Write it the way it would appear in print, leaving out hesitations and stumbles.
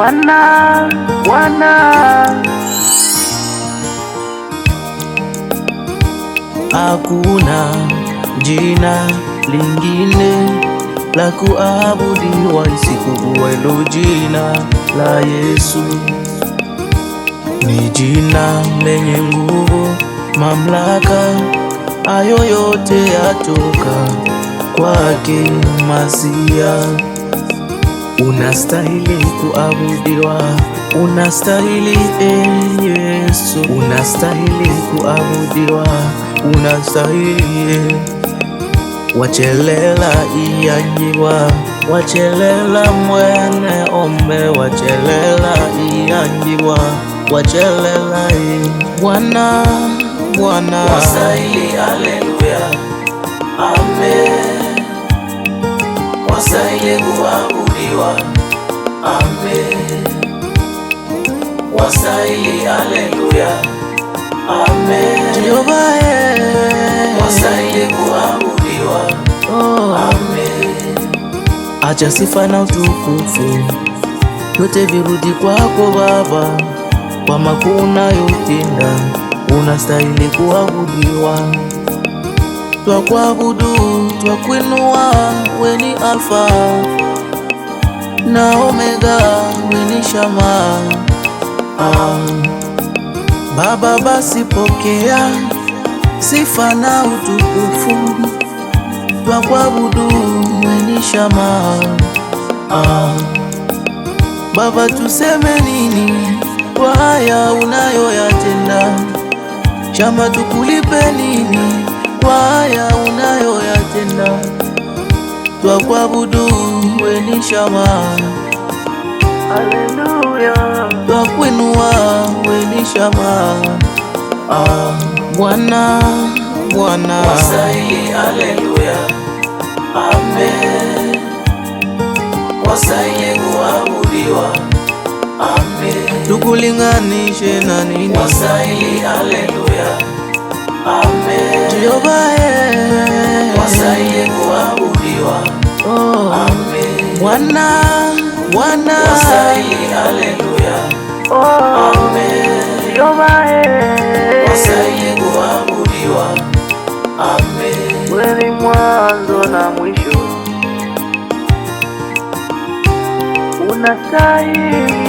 Bwana, Bwana. Hakuna jina lingine la kuabudiwa isipokuwa hilo jina la Yesu. Ni jina lenye nguvu, mamlaka, hayo yote yatoka kwake Masia. Unastahili kuabudiwa, unastahili Yesu, unastahili kuabudiwa, unastahili. Wachelela iyanjiwa, wachelela mwene ombe, wachelela iyanjiwa, wachelela Bwana, Bwana. Wastahili, haleluya, amen. Wastahili kuabudiwa, amen. Wastahili, haleluya, amen. Jehova, Wastahili kuabudiwa, oh. Amen. Acha sifa na utukufu yote virudi kwako Baba, kwa makuu unayotenda, unastahili kuabudiwa. Twakuabudu, twakuinua, we ni Alfa na Omega, we ni Shama. Ah, Baba, basi pokea sifa na utukufu, twakuabudu, we ni Shama. Ah, Baba, tuseme nini kwa haya unayoyatenda? Shama, tukulipe nini kwa haya unayoyatenda? Twakuabudu, we ni Shama. Haleluya. Twakuinua, we ni Shama. Ah, Bwana, Bwana. Wastahili, haleluya, amen. Wastahili kuabudiwa, amen. Tukulinganishe na nini? Wastahili, haleluya, amen. Jehova, Wastahili kuabudiwa, oh. Amen. Bwana, Bwana. Wastahili, haleluya, Oh, amen. Jehova, eh. Wastahili kuabudiwa, amen. Wewe ni mwanzo na mwisho, unastahili.